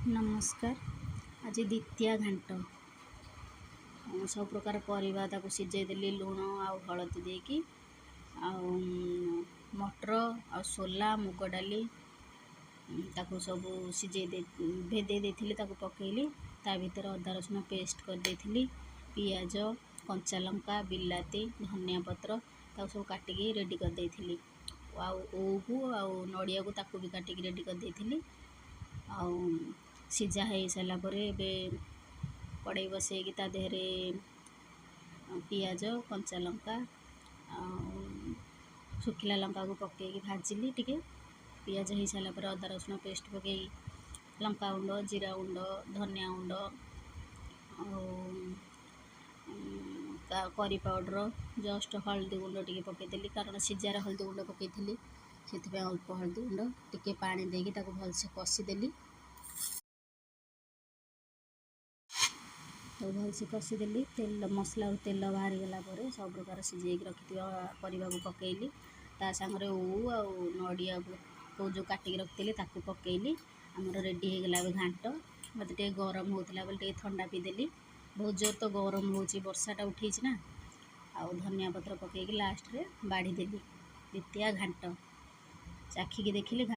ନମସ୍କାର। ଆଜି ଦ୍ୱିତୀୟା ଘାଣ୍ଟ। ସବୁ ପ୍ରକାର ପରିବା ତାକୁ ସିଝେଇ ଦେଲି ଲୁଣ ଆଉ ହଳଦୀ ଦେଇକି, ଆଉ ମଟର ଆଉ ସୋଲା, ମୁଗ ଡାଲି ତାକୁ ସବୁ ସିଝେଇ ଦେଇ ଭେଦେଇ ଦେଇଥିଲି, ତାକୁ ପକେଇଲି। ତା ଭିତରେ ଅଦା ରସୁଣ ପେଷ୍ଟ କରିଦେଇଥିଲି, ପିଆଜ, କଞ୍ଚା ଲଙ୍କା, ବିଲାତି, ଧନିଆ ପତ୍ର ତାକୁ ସବୁ କାଟିକି ରେଡ଼ି କରିଦେଇଥିଲି। ଆଉ ଓଉକୁ ଆଉ ନଡ଼ିଆକୁ ତାକୁ ବି କାଟିକି ରେଡ଼ି କରିଦେଇଥିଲି। ଆଉ ସିଝା ହେଇସାରିଲା ପରେ ଏବେ କଡ଼େଇ ବସେଇକି ତା ଦେହରେ ପିଆଜ, କଞ୍ଚା ଲଙ୍କା ଆଉ ଶୁଖିଲା ଲଙ୍କାକୁ ପକେଇକି ଭାଜିଲି ଟିକେ। ପିଆଜ ହେଇସାରିଲା ପରେ ଅଦା ରସୁଣ ପେଷ୍ଟ ପକେଇ ଲଙ୍କା ଗୁଣ୍ଡ, ଜିରା ଗୁଣ୍ଡ, ଧନିଆ ଗୁଣ୍ଡ ଆଉ କରି ପାଉଡ଼ର, ଜଷ୍ଟ ହଳଦୀ ଗୁଣ୍ଡ ଟିକେ ପକେଇଦେଲି, କାରଣ ସିଝାରେ ହଳଦୀ ଗୁଣ୍ଡ ପକେଇଥିଲି, ସେଥିପାଇଁ ଅଳ୍ପ ହଳଦୀ ଗୁଣ୍ଡ। ଟିକେ ପାଣି ଦେଇକି ତାକୁ ଭଲସେ କଷିଦେଲି। ତାକୁ ଭଲସେ କଷିଦେଲି। ତେଲ ମସଲାରୁ ତେଲ ବାହାରିଗଲା ପରେ ସବୁ ପ୍ରକାର ସିଝେଇକି ରଖିଥିବା ପରିବାକୁ ପକେଇଲି। ତା ସାଙ୍ଗରେ ଓଉ ଆଉ ନଡ଼ିଆକୁ ଯେଉଁ କାଟିକି ରଖିଥିଲି ତାକୁ ପକେଇଲି। ଆମର ରେଡ଼ି ହେଇଗଲା ଏବେ ଘାଣ୍ଟ। ମୋତେ ଟିକେ ଗରମ ହେଉଥିଲା ବୋଲି ଟିକେ ଥଣ୍ଡା ପିଇଦେଲି। ବହୁତ ଜୋର ତ ଗରମ ହେଉଛି, ବର୍ଷାଟା ଉଠେଇଛି ନା। ଆଉ ଧନିଆ ପତ୍ର ପକେଇକି ଲାଷ୍ଟରେ ବାଢ଼ିଦେଲି। ଦ୍ୱିତୀୟା ଘାଣ୍ଟ ଚାଖିକି ଦେଖିଲି।